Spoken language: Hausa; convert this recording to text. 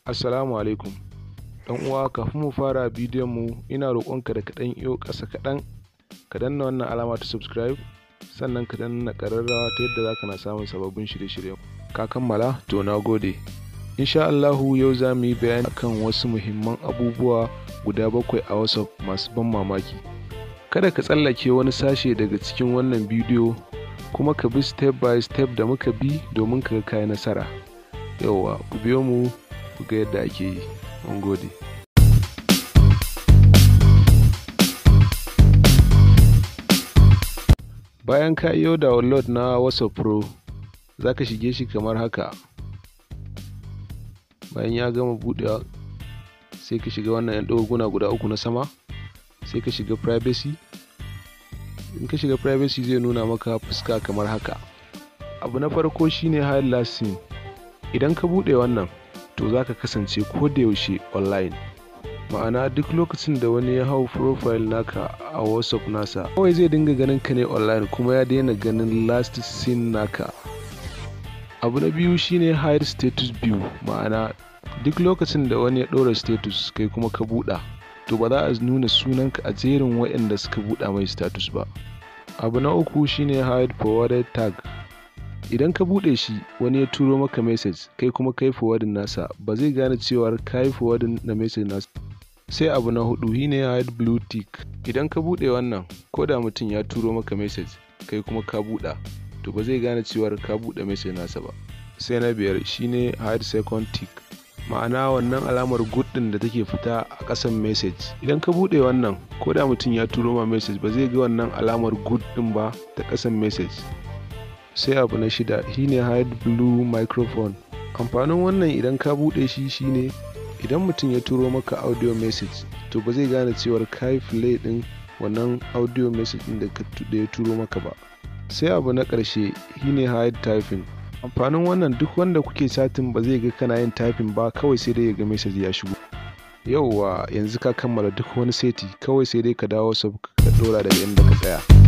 Assalamu alaikum. Ɗan uwa, kafin mu fara bidiyon mu, ina roƙonka da ka ɗan iyo ƙasa kaɗan, ka danna wannan alama ta subscribe, sannan ka danna ƙararrawa ta yadda zaka na samun sababbin shirye-shiryen. Ka kammala? To, na gode. Insha Allahu yau za mu yi bayani akan wasu muhimman abubuwa guda 7 a WhatsApp masu ban mamaki. Kada ka tsallake wani sashe daga cikin wannan bidiyo, kuma ka bi step by step da muka bi domin ka ga kayi nasara. Yauwa, ku biyo mu ku ga yadda ake yi. Mun gode. Bayan ka iyo download na WhatsApp Pro, za ka shige shi kamar haka. Bayan ya gama buɗewa, sai ka shiga wannan 'yan ɗoguna guda 3 na sama, sai ka shiga privacy. In ka shiga privacy, zai nuna maka fuska kamar haka. Abu na farko shine hide last seen. Idan ka buɗe wannan, to za ka kasance ko da yaushe online. Ma'ana, duk lokacin da wani ya hau profile naka a WhatsApp nasa, kawai zai dinga ganin ka ne online, kuma ya daina ganin last seen naka. Abu na biyu shine hide status view. Ma'ana, duk lokacin da wani ya ɗora status, kai kuma ka buɗa, to ba za a nuna sunanka a jerin waɗanda suka buɗa mai status ba. Abu na uku shine hide forwarded tag. Idan ka buɗe shi, wani ya turo maka message, kai kuma kai forwarding nasa, ba zai gane cewar ka yi forwarding na message nasa. Sai abu na hudu shine hide blue tick. Idan ka buɗe wannan, ko da mutum ya turo maka message, kai kuma ka buɗa, to ba zai gane cewar ka buɗe message nasa ba. Sai na biyar shine hide second tick. Ma'ana, wannan alamar good ɗin da take fita a ƙasan message. Idan ka buɗe wannan, ko da mutum ya turo ma message, ba zai ga wannan alamar good ɗin ba ta ƙasan message. Sai abu na shida shine hide blue microphone. Amfanin wannan idan ka buɗe shi shine idan mutum ya turo maka audio message, to ba zai gane cewar ka yi play ɗin wannan audio message ɗin da ya turo maka ba. Sai abu na ƙarshe shine hide typing. Amfanin wannan, duk wanda kuke chatting ba zai ga kana yin typing ba, kawai sai dai ya ga message ya shigo. Yauwa, yanzu ka kammala duk wani seti, kawai sai dai ka dawo WhatsApp ka ɗora daga inda ka tsaya.